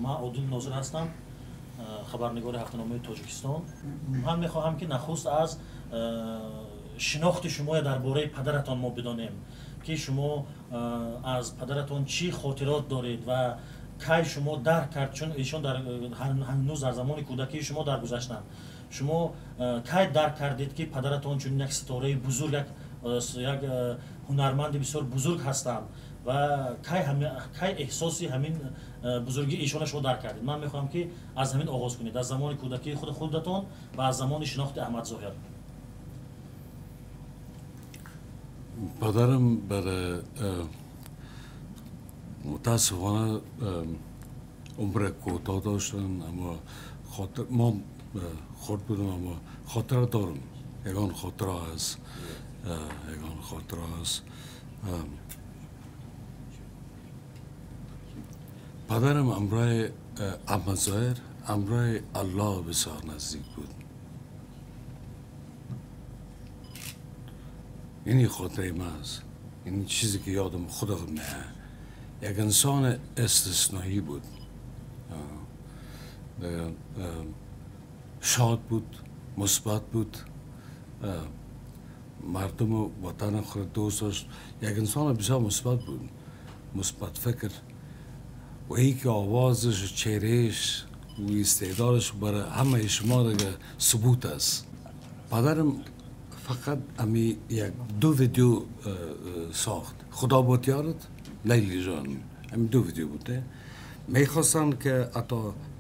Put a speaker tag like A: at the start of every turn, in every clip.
A: من عادل ناظر هستم، خبرنگار هفته‌نامه تاجیکستان. من میخواهم که نخست از شناخت شما درباره پدرتان ما بدانیم که شما از پدرتان چی خاطرات دارید و کی شما درک کرد، چون ایشان در هنوز در زمان کودکی شما درگذشتند. شما کی درک کردید که پدرتان چون یک ستاره بزرگ، یک هنرمند بسیار بزرگ هستند و کی احساسی همین بزرگی ایشان شما درک کردید؟ من میخوام که از همین آغاز کنید، از زمان کودکی خودتان و از زمان شناخت احمد ظاهر.
B: پدرم برای متاسفانه عمر کوتاه داشتن، اما خاطر ما خرد بودم، اما خاطره دارم، یگان خاطره هست، یگان خاطره هست. پدرم امرای احمد ظاهر، امرای الله بسیار نزدیک بود. اینی خاطره من است، این چیزی که یادم خودم نه. یک انسان استثنایی بود، شاد بود، مثبت بود، مردم و وطن خود دوست داشت. یک انسان بسیار مثبت بود، مثبت فکر، و ای که آوازش و چهرهش و استعدادش برای همه شما دیگه ثبوت است. پدرم فقط امی یک دو ویدیو ساخت، خدا بود یارت، لیلی جان، امی دو ویدیو بوده. میخواستن که حتی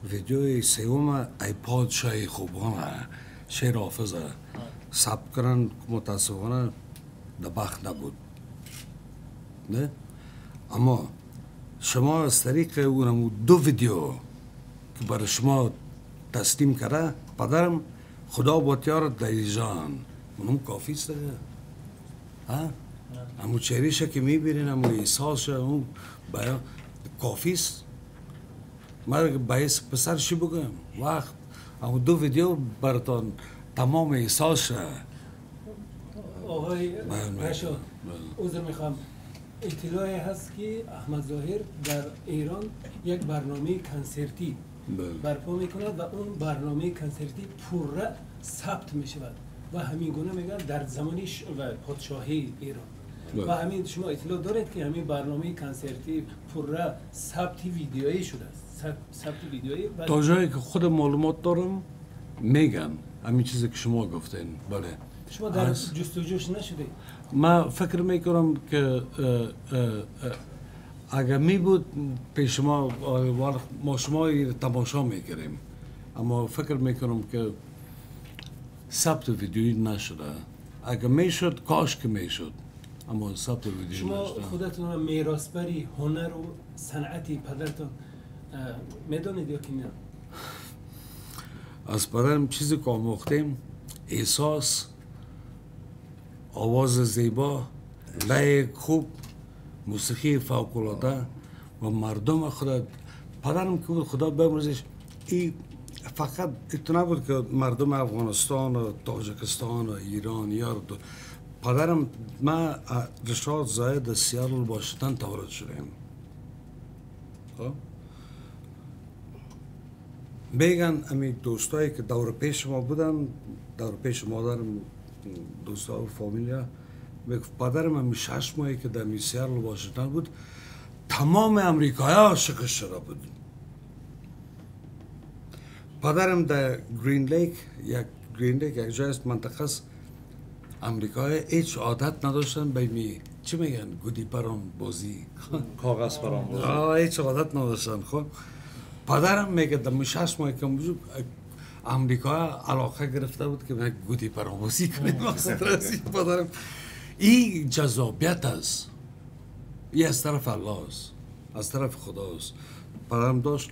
B: ویدیوی سوم ای پادشاه خوبانه، شعر حافظه ثبت کنن، متاسفانه در بخت نبود. نه؟ اما شما از طریق اونم دو ویدیو که برای شما تسلیم کرده پدرم، خدا بود یارت لیلی جان، اونم کافی است دیگه. ها؟ همون چهره‌شه که میبینین، همون احساسشه، اون بیان کافی است. من باید پسر چی بگم؟ وقت همون دو ویدیو براتون تمام احساسشه.
C: آقای رشاد، عذر میخوام، اطلاعی هست که احمد ظاهر در ایران یک برنامه کنسرتی برپا میکند و اون برنامه کنسرتی پوره ثبت میشود و همین گونه میگن در زمان پادشاهی ایران. و همین شما اطلاع دارید که همین برنامه کنسرتی پوره ثبت ویدیویی شده است؟ ثبت ویدیویی
B: تا جایی که خود معلومات دارم میگن همین چیزی که شما گفتین. بله.
C: شما در جستجوش نشده؟
B: من فکر میکنم که اگر می بود پیش ما ما شما تماشا میکردیم، اما فکر میکنم که ثبت ویدیویی نشده. اگر میشد کاش که میشد، اما ثبت ویدیویی
C: شما نشده. خودتون میراثبری هنر و صنعتی پدرتون میدونید یا که نه؟
B: از پدرم چیزی که آموختیم احساس، آواز زیبا، لایق خوب، موسیقی فوق‌العاده و مردم خدا. پدرم که بود خدا بمرزش، این فقط اتو نبود که مردم افغانستان و تاجکستان و ایران یا پدرم، من رشاد زاید سیارل واشنگتن تولد شدیم. خب میگن امی دوستایی که دور پیش ما بودن، دور پیش مادرم، دوستا و فامیلیا، پدرم همی 6 ماهی که در سیارل واشنگتن بود تمام امریکایی عاشقش شده بود. پدرم در گرین لیک، یک گرین لیک یک جای است، منطقه است، امریکایی هیچ عادت نداشتن به می چی میگن گودی پران بازی،
D: کاغذ پران بازی،
B: هیچ عادت نداشتن. خب پدرم میگه در 6 ماه که بود امریکا علاقه گرفته بود که من گودی پران بازی کنیم. پدرم این جذابیت است، این از طرف الله است، از طرف خدا است. پدرم داشت.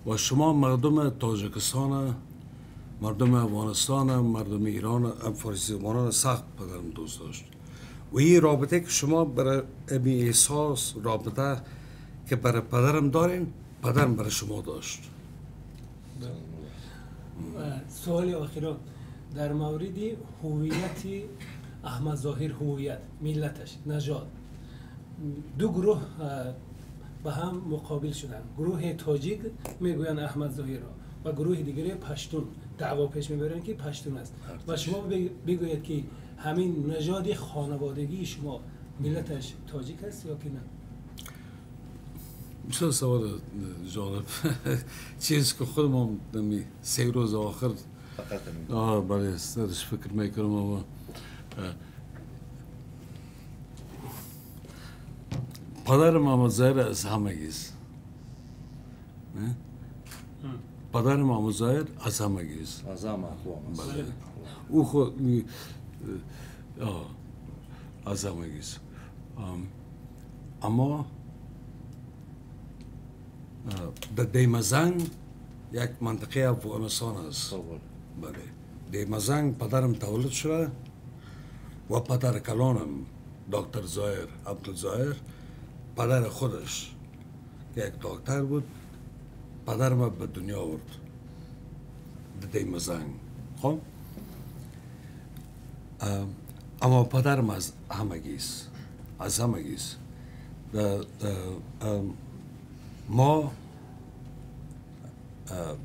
B: و شما مردم تاجکستان، مردم افغانستان، مردم ایران، فارسی زبانان سخت پدرم دوست داشت. و این رابطه که شما برای احساس رابطه که برای پدرم دارین، پدرم برای شما داشت.
C: سوال آخر در مورد هویت احمد ظاهر، هویت ملتش، نژاد، دو گروه به هم مقابل شدن. گروه تاجیک میگویند احمد ظاهر را و گروه دیگری پشتون دعوا پیش میبرن که پشتون است. و شما بگویید که همین نژاد خانوادگی شما ملتش تاجیک است یا که نه؟
B: بسیار سوال جالب. چیز که خودم 3 روز آخر برای سرش فکر میکنم. اما پدر محمد ظاهر از همگیست. پدر محمد ظاهر از همگیست.
D: از هم اقوام است.
B: بله. او خود از همگیست. اما در دیمزنگ یک منطقه افغانستان است. بله. دیمزنگ پدرم تولد شده و پدر کلانم دکتر ظاهر عبدالظاهر پدر خودش که یک دکتر بود پدرم به دنیا آورد در دیمزنگ. خب اما پدرم از همگیست. از همگیست. ما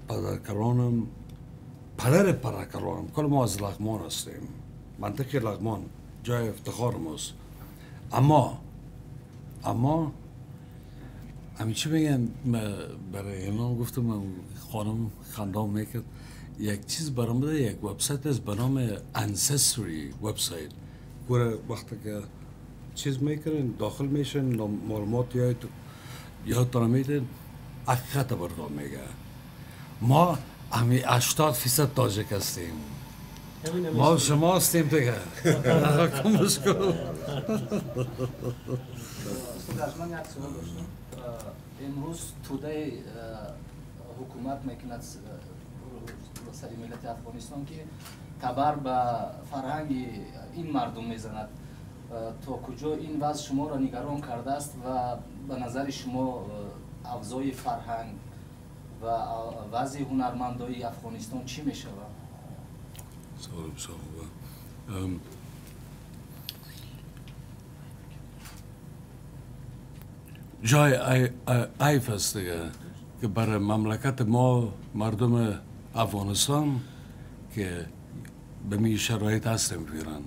B: پدر کلانم پدر کلانم کل ما از لغمان هستیم. منطقه لغمان جای افتخار ماست. اما همین چی بگم برای اینا گفتم خانم خندام میکرد یک چیز برام بده، یک وبسایت است به نام Ancestry وبسایت. گوره وقتی که چیز میکنین داخل میشن معلومات یادتان میدین حقیقت براتون میگه. ما همین 80% تاجک هستیم. ما شما هستیم دیگه. کمش کن.
E: استاد من یک سوال داشتم. امروز توده حکومت میکند سر ملت افغانستان که تبر به فرهنگ این مردم میزند. تا کجا این وضع شما را نگران کرده است و به نظر شما اوضاع فرهنگ و وضع هنرمندای افغانستان چی میشود؟
B: سوال بسیار خوبه. جای عیب است دیگه که برای مملکت ما مردم افغانستان که به می شرایط هستیم فعلا.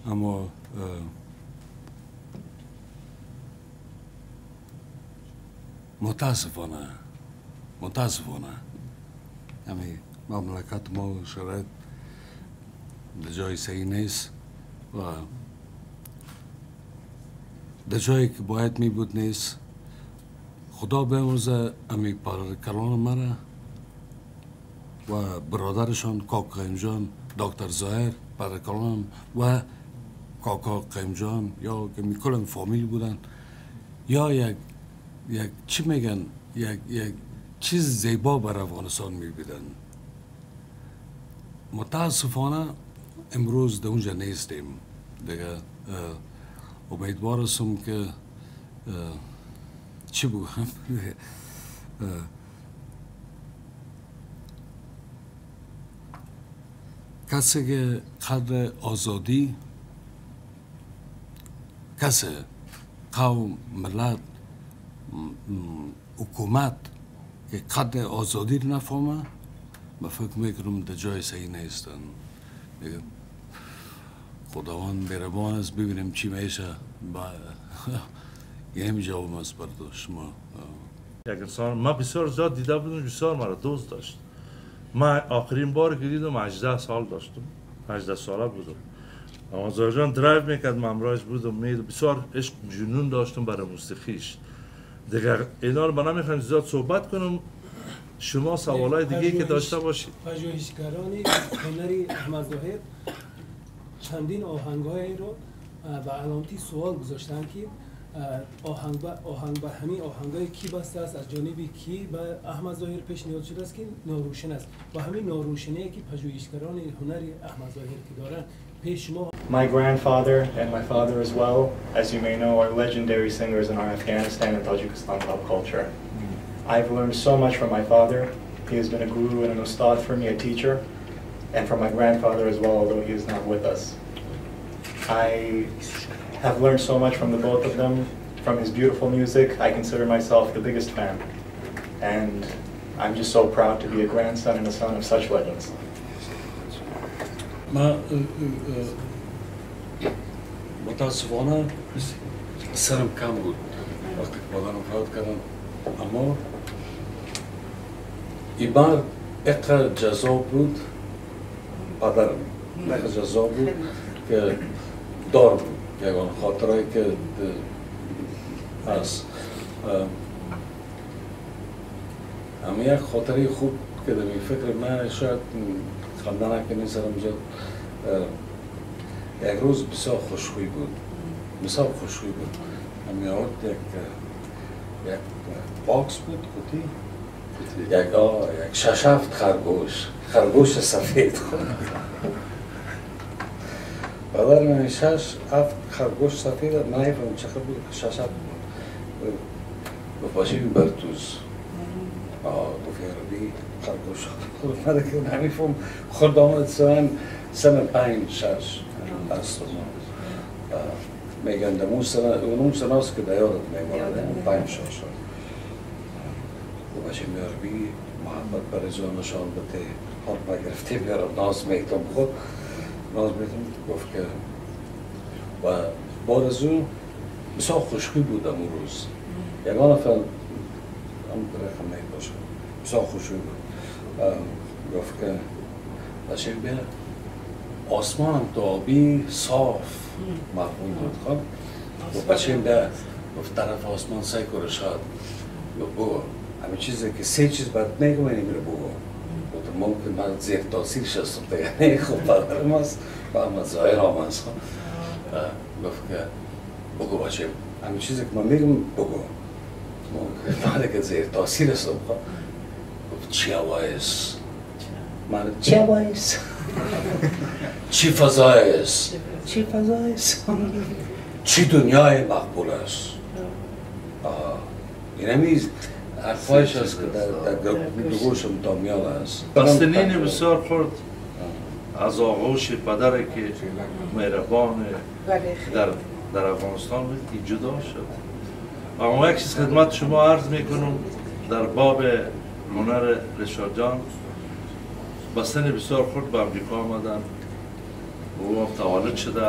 B: اما متاسفانه همین مملکت ما شرایط در جای صحیح نیست و در جایی که باید می بود نیست. خدا بیامرزه امی کلان مرا و برادرشان کاکا قیم جان دکتر ظاهر پدر و کاکا قیم جان یا که میکلم فامیل بودن یا یک چی میگن یک چیز زیبا بر افغانستان میبیدن. متاسفانه امروز در اونجا نیستیم دیگه. امیدوار هستم که چی بگم کسی که قدر آزادی کسی قوم ملت حکومت که قدر آزادی رو نفهمه من فکر میکنم در جای صحیح نیستن. خداوند مهربان است، ببینیم چی میشه. یه جواب است بر شما.
D: یک انسان من بسیار زیاد دیده بودم، بسیار مرا دوست داشت. من آخرین بار که دیدم 18 سال داشتم، 18 ساله بودم. اما ظاهر جان درایو میکرد، من همراهش بودم، بسیار عشق جنون داشتم برای موسیقیش. دیگه اینا رو من نمیخوام زیاد صحبت کنم، شما سوالای دیگه که داشته باشید.
C: پژوهشگران هنری احمد ظاهر چندین آهنگ‌های رو به علامتی سوال گذاشتن که آهنگ به همین آهنگای کی بسته است، از جانب کی به احمد ظاهر پیشنهاد شده است که ناروشن است و همین ناروشنی که پژوهشگران هنر احمد ظاهر که دارن پیش ما.
F: My grandfather and my father as well, as you may know, are legendary singers in our Afghanistan and Tajikistan pop culture. I've learned so much from my father. He has been a guru and an ustad for me, a teacher, and from my grandfather as well, although he is not with us. I have learned so much from the both of them, from his beautiful music. I consider myself the biggest fan. And I'm just so proud to be a grandson and a son of such legends.
B: من متاسفانه سرم کم بود وقتی که پدرم فوت کردم، اما این مرد اقدر جذاب بود، پدرم اقدر جذاب بود که دار بود. یگان خاطرهایی که از اما یک خاطره خوب که در فکر من شاید خنده نکنی سرم زد. یک روز بسیار خوشخوی بود، بسیار خوشخوی بود. همی آورد یک box بود، قوطی، یک شش هفت خرگوش سفید. پدر من 6-7 خرگوش سفید، من نمیفهمم چقدر بود، 6-7 بود. گفت باشی برتوز. گفت یاربی خرگوش خود من که نمیفهم خود آمد سن 5-6 هست. میگن در اون سن هست که در یادت میماند 5-6 سال. گفت باشی میاربی محبت برای جانشان بده، حال ما گرفته بیارم ناز میتم خود ناز میتم. گفت که و بعد از اون بسیار خوشخوی بودم اون روز. یگانه فعلا هم رقم نهید باشه، بسیار خوشخوی بود. گفت که بچه بیا آسمانم تو آبی صاف مقبول بود. خب گفت بچه بیا، گفت طرف آسمان سعی کنه شاد. گفت بگو همه چیزی که سه چیز باید میگم اینی میره بگو. گفت ممکن من زیر تاثیر شستم دیگه. نه خب پدرم است و احمد ظاهر هم است. گفت که بگو بچه همه چیزی که من میگم بگو. ممکن من که زیر تاثیر هستم. گفت چی هوایست؟ من چی هوایست؟ چی فضایست؟ چی فضایست؟ چی دنیای مقبول است؟ این همی حرفایش است که در گوشم تا میان است.
D: سنین بسیار خورد از آغوش پدر که مهربان در افغانستان بود که جدا شد. اما یک چیز خدمت شما عرض میکنم در باب هنر رشاد جان. با سن بسیار خورد به امریکا آمدن و او هم تولد شده.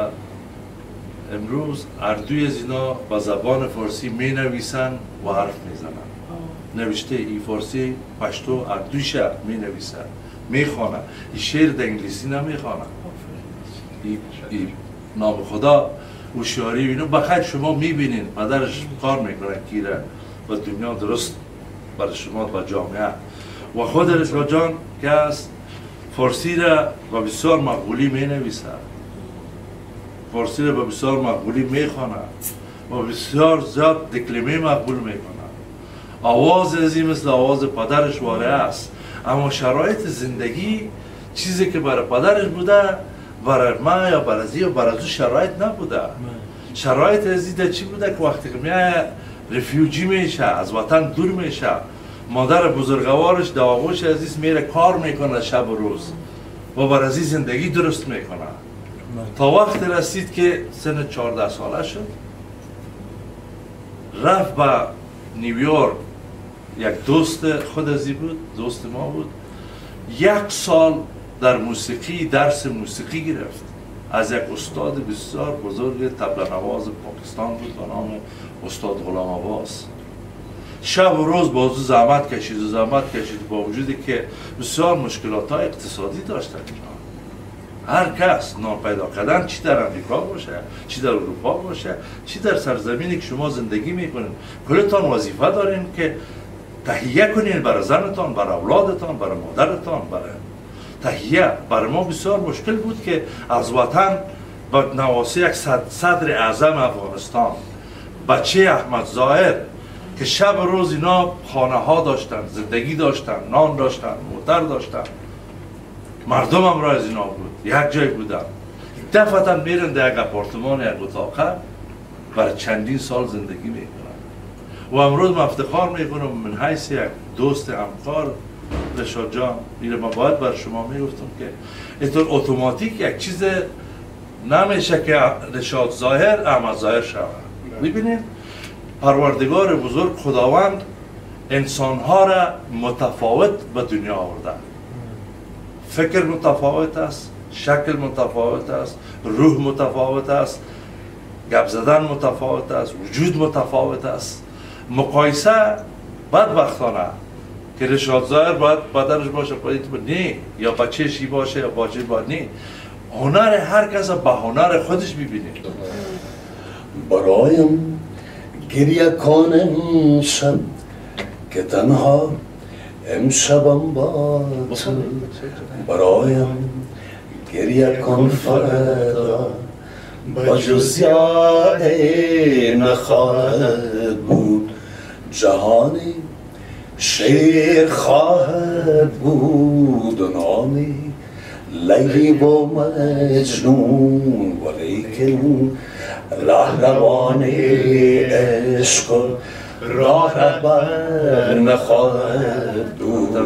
D: امروز اردوی از اینا با زبان فارسی می نویسن و حرف می زنن. نوشته ای فارسی پشتو اردویش می نویسن، می خوانن. ای شعر در انگلیسی نمی خوانن. ای نام خدا هوشیاری اینو بخیر شما می بینین پدرش کار میکنه کیره و دنیا درست برای شما و جامعه. و خود رشاد جان که است فارسی را با بسیار مقبولی می نویسد، فارسی را با بسیار مقبولی می خواند و بسیار زیاد دکلمه مقبول می کند. آواز از این مثل آواز پدرش واره است، اما شرایط زندگی چیزی که برای پدرش بوده برای ما یا برای یا برای از شرایط نبوده. شرایط از این چی بوده که وقتی که میای رفیوجی میشه، از وطن دور میشه، مادر بزرگوارش در آغوش عزیز میره کار میکنه شب و روز و بر از زندگی درست میکنه تا وقت رسید که سن 14 ساله شد رفت به نیویورک. یک دوست خود ازی بود، دوست ما بود، 1 سال در موسیقی درس موسیقی گرفت از یک استاد بسیار بزرگ طبله نواز پاکستان بود به نام استاد غلام عباس. شب و روز با زحمت کشید و زحمت کشید، با وجودی که بسیار مشکلات های اقتصادی داشتن. هر کس نان پیدا کردن، چی در امریکا باشه، چی در اروپا باشه، چی در سرزمینی که شما زندگی میکنین، کلتان وظیفه دارین که تهیه کنین برای زنتان، برای اولادتان، برای مادرتان، برای تهیه. برای ما بسیار مشکل بود که از وطن با نواسه یک صدر اعظم افغانستان، بچه احمد ظاهر که شب و روز اینا خانه ها داشتن، زندگی داشتن، نان داشتن، موتر داشتن، مردم هم را از اینا بود، یک جای بودن. دفعتا میرن در یک اپارتمان، یک اتاقه برای چندین سال زندگی میکنن. و امروز من افتخار میکنم من حیث یک دوست همکار رشاد جان، اینو من باید بر شما میگفتم که اینطور اتوماتیک یک چیز نمیشه که رشاد ظاهر احمد ظاهر شود. میبینید پروردگار بزرگ خداوند انسانها را متفاوت به دنیا آورده. فکر متفاوت است، شکل متفاوت است، روح متفاوت است، گپ زدن متفاوت است، وجود متفاوت است. مقایسه بدبختانه که رشاد ظاهر باید پدرش باشه، باید نه، یا بچه‌ش باشه یا باچه باید نه. هنر هر کس به هنر خودش ببینه.
G: برایم گریه کن امشب که تنها امشبم با تو، برایم گریه کن فردا با جز یاد نخواهد بود، جهانی شیر خواهد بود و نامی لیلی و مجنون، ولیکن رهروان عشق راه رهبر نخواهد بود.